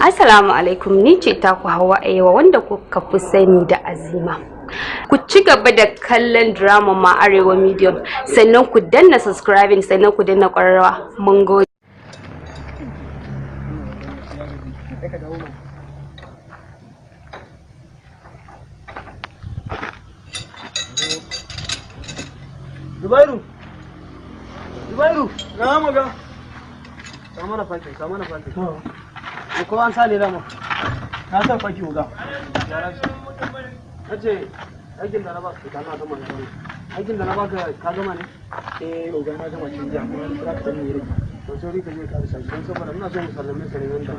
Assalamu alaikum, ni ce taku Hawa Aiwa, wanda kuka fi sani da Azima. Ku ci gaba da kallon drama ma Arewa Medium, sannan ku danna subscribing, sannan ku danna ƙararrawa. Mun gode. Zubairu! Zubairu! Na maga. Sa mana fakin, sa mana fakin. Ko an sa ne dama? Na sa faki, oga. Na ce aikin da na baka ka na gama ne. Aikin da na baka ka gama ne? Eh oga, na gama canja, amma za ka san me rage. To, sauri ka je ka bisa don saboda muna so mu sallame ka ne nan da.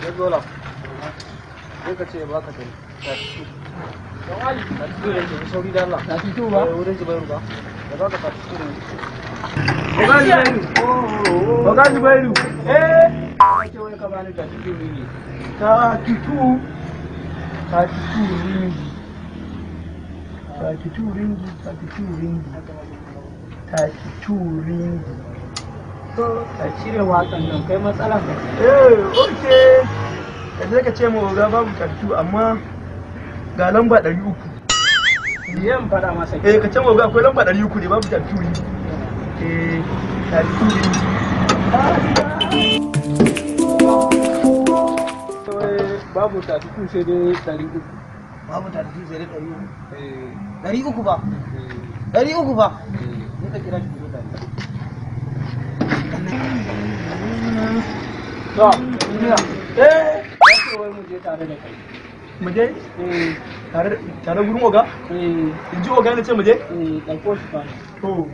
Ya zola. Sai ka ce ba ka tare. 32 ne ke sauri da Allah. 32 ba? Eh, wurin Zubairu ba. Da baka 32 ne. Oga Zubairu. Oga Zubairu. Eh. Ce wai ka bani 32 ne. 32. 32 ringi. 32 ringi, 32 ringi. 32 ringi. Ka cire waƙan nan, kai matsalan ka. Eh, okay. Ka je ka ce ma oga babu 32, amma ga lamba 300. Biyan faɗa masa. Eh, ka ce ma oga akwai lamba 300 ne, babu 32 ringi. Eh, 32 ringi. Babu 32, sai dai 300. Babu 32, sai dai 300. Eh. 300 ba. 300 ba. Ni ka kira shi ku zo tare. To, duniya. Eh, Ya ce wai mu je tare da kai. Mu je Eh. tare tare gurin oga? Eh. In ji oga na ce mu je? Eh, ɗauko shi fa. To,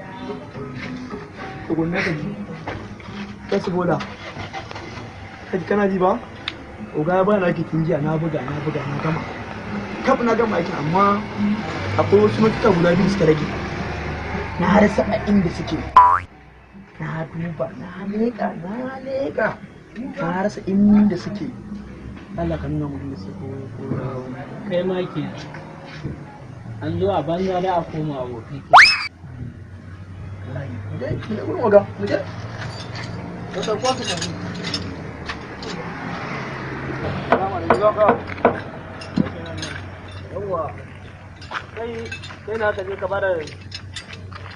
tukunna ka ji. Kai su bola. Kaji, kana ji ba? Oga ya bani aikin tun jiya, na buga, na buga, na gama. Kaf na gama aikin, amma akwai wasu notuka guda biyu suka rage. Na rasa a inda suke. Na duba, na leƙa, na leƙa. Na rasa inda suke. Allah ka nuna mun inda suke ko Kai ma ke. An zo a banza da a koma a wofi. Wallahi. Mu je, mu je gurin oga, mu je. To, ɗauko su tafi. Salamu alaikum. Yawwa. Kai kai na ka je ka bada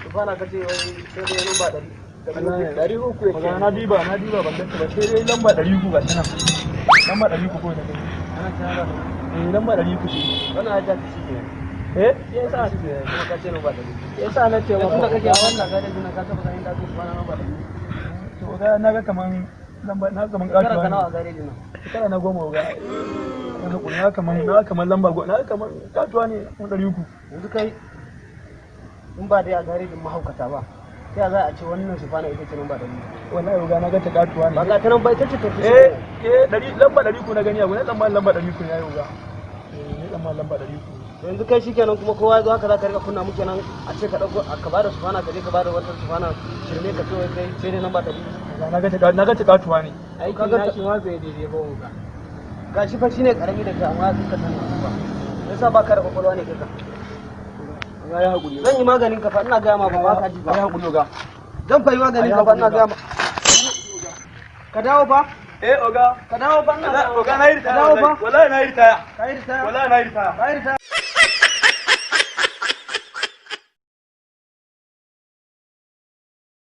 tufana, ka ce wai sai dai lamba 100. 300 yake. Oga, na diba, na diba, ban ganta ba, sai dai lamba 300 ga ta nan. Lamba 300 ko na gani. Ana cewa ba. Eh, lamba 300 ce. Wannan ya ta shi kenan. Eh? Yasa Shi kenan kuma ka ce lamba 100. yasa na ce Yanzu maka da kake a oga, wannan garejin nan, ka taɓa ganin da ake tufana lamba 100? To oga, na ga kaman lamba na kaman Shekara katuwa ka nawa ne. a garejin nan? Shekara na 10, oga. Na kaman lamba na ga kaman katuwa ne mun 300. Yanzu kai, in ba dai a garejin mahaukata ba, sai za a ce wannan sufana ita ce lamba 100? Wallahi oga, na ga ta katuwa ne. Ba ga ta nan ba, ita ce tafi. Eh eh, lamba 300 na gani a gurin, tsammanin lamba 300 yayi, oga. Eh, ni tsammanin lamba 300. Yanzu kai shikenan, kuma kowa ya zo haka za ka rika kunna muke nan, a ce ka dauko ka bada sufana, ka je ka bada wata sufana shirme, ka ce wai kai sai dai lamba 100. Oga, na ga ta katuwa ne. Aikin Kaga nashi ma bai daidai ba, oga. Gashi fa shine karami da kai, amma suka san ba yasa baka da kwakwalwa ne kai ka. Oga, ya hakuri. Zan yi maganin ka fa, ina gaya ma, ba ba ka ji ba. Ya hakuri, oga. Zan fa yi maganin ka fa, ina gaya ma. Ka dawo fa. Eh oga. Ka dawo fa, ina gaya ma. Oga, na yi Ka dawo ritaya. fa. Wallahi na yi ritaya. Ka yi ritaya? Wallahi na yi ritaya. Ka yi ritaya?